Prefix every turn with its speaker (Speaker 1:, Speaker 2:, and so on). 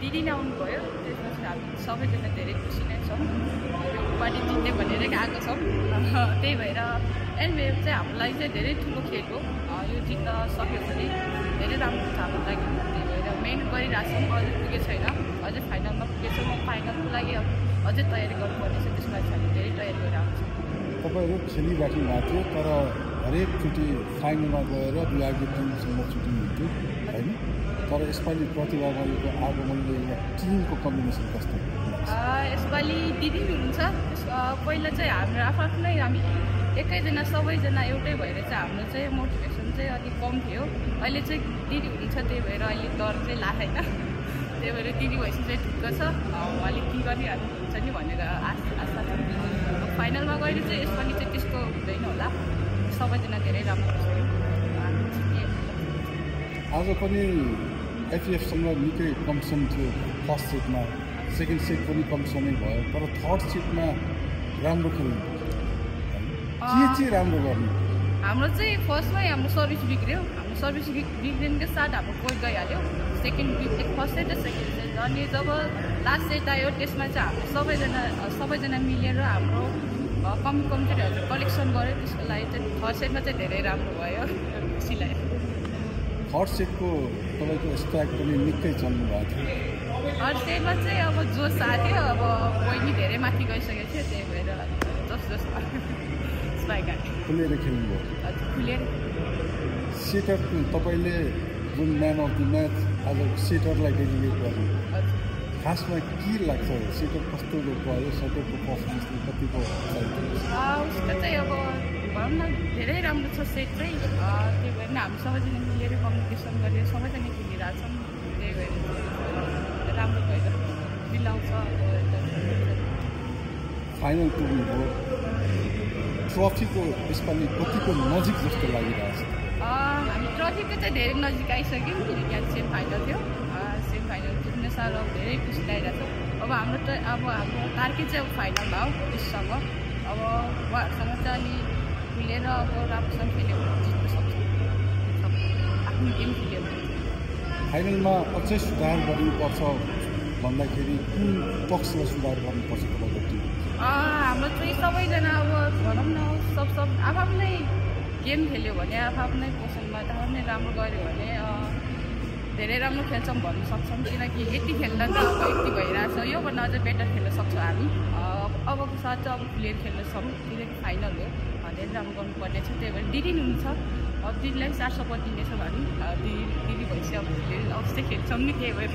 Speaker 1: दिदी नै आउनुभयो। त्यसपछि हामी सबैजना धेरै खुसी नै छौँ। यो उपाधि जित्ने भनेर आएको छौँ। त्यही भएर एनबिएफ चाहिँ हाम्रो लागि चाहिँ धेरै ठुलो खेल हो। यो जित्न सक्यो भने धेरै राम्रो हुन्छ हाम्रो लागि। त्यही भएर मेहनत गरिरहेको छौँ। अझै पुगेको छैन, अझै फाइनलमा पुगेको छौँ। फाइनलको लागि अझै तयारी गर्नुपर्ने छ। त्यसमा चाहिँ हामी धेरै तयारी गरिरहेको छौँ।
Speaker 2: तपाईँहरू खेलिराख्नु भएको थियो, तर हरेकचोटि फाइनलमा गएर विभागीय टिमसँग छुट्टिनुहुन्थ्यो होइन। तर यसपालि प्रतिभा बहिनीको आगमनले टिमको कम्बिनेसन कस्तो?
Speaker 1: यसपालि दिदी हुनुहुन्छ। पहिला चाहिँ हाम्रो आफ्नै हामी एकैजना सबैजना एउटै भएर चाहिँ हाम्रो चाहिँ मोटिभेसन चाहिँ अलिक कम थियो। अहिले चाहिँ दिदी हुनुहुन्छ, त्यही भएर अहिले डर चाहिँ लाग्दैन। त्यही भएर दिदी भएपछि चाहिँ ढुक्क छ। उहाँले के गरिहाल्नुहुन्छ नि भनेर आशा छ। फाइनलमा गएर चाहिँ यसपालि चाहिँ त्यस्तो हुँदैन होला। सबैजना धेरै राम्रो छ।
Speaker 2: आज पनि एफएफसँग निकै कम्पिटिसन थियो। फर्स्ट सेटमा, सेकेन्ड सेट पनि कम्पिटिसनै भयो, तर थर्ड सेटमा राम्रो खेल्नु के चाहिँ राम्रो गर्नु?
Speaker 1: हाम्रो चाहिँ फर्स्टमै हाम्रो सर्भिस बिग्रियो। हाम्रो सर्भिस बिग्रिनुकै साथ हाम्रो पोइन्ट गइहाल्यो। सेकेन्ड फर्स्ट सेट र सेकेन्ड सेट, अनि जब लास्ट सेट आयो त्यसमा चाहिँ हाम्रो सबैजना मिलेर हाम्रो कम्प्युटरहरू कलेक्सन गऱ्यो। त्यसको लागि चाहिँ थर्ड सेटमा चाहिँ धेरै राम्रो भयो। खुसी लाग्यो।
Speaker 2: थर्ड सेटको तपाईँको स्ट्राइक पनि निकै चल्नु भएको थियो।
Speaker 1: थर्ड सेटमा चाहिँ अब जोस आएको अब बहिनी धेरै माथि गइसकेको थियो। त्यही भएर जस स्ट्राइक आएको
Speaker 2: खुलेर खेल्नुभयो।
Speaker 1: हजुर, खुलेर।
Speaker 2: सेटर तपाईँले जुन म्यान अफ द म्याच आज सेटरलाई डेडिकेट गर्नु, खासमा के लाग्छ? सेटर कस्तो भयो? सेटरको पर्फर्मेन्सले कतिको
Speaker 1: उसको चाहिँ अब भनौँ न धेरै राम्रो छ सेट चाहिँ। त्यही भएर हामी सबैजना मिलेर कम्युनिकेसन गरेर सबैजना खेलिरहेको छौँ। त्यही भएर राम्रो भएर मिलाउँछ।
Speaker 2: फाइनल पुग्नुभयो, ट्रफीको यसपालि कतिको नजिक जस्तो लागिरहेछ?
Speaker 1: हामी ट्रफीको चाहिँ धेरै नजिक आइसक्यौँ। किनकि आज सेमी फाइनल थियो। सेमी फाइनल पुग्ने साल अब धेरै खुसी लागिरहेको छ। अब हाम्रो टार्गेट चाहिँ अब फाइनलमा हो त्यससँग। अब उहाँहरूसँग चाहिँ अलि खुलेर अब राम्रोसँग खेल्यो भने जित्न सक्छौँ। आफ्नो गेम खेल्यो भने
Speaker 2: फाइनलमा अझै सुधार गर्नुपर्छ भन्दाखेरि कुन पक्षलाई सुधार गर्नुपर्छ तपाईँको टिम?
Speaker 1: हाम्रो चाहिँ सबैजना अब भनौँ न सब आफ्नै गेम खेल्यो भने आफ्नै पोजिसनमा आफ्नै राम्रो गऱ्यो भने धेरै राम्रो खेल्छौँ भन्नु सक्छौँ। किनकि यति खेल्दा त अब यति भइरहेछ, योभन्दा अझै बेटर खेल्न सक्छौँ हामी। अबको साथ चाहिँ अब खुलेर खेल्नेछौँ। किनकि फाइनल हो, धेरै राम्रो गर्नुपर्ने छ। त्यही भएर दिदी हुनुहुन्छ। अब दिदीलाई 4 सपोर्ट दिनेछौँ हामी। दिदी भएपछि अब खुलेर अवश्य खेल्छौँ नि। त्यही भएर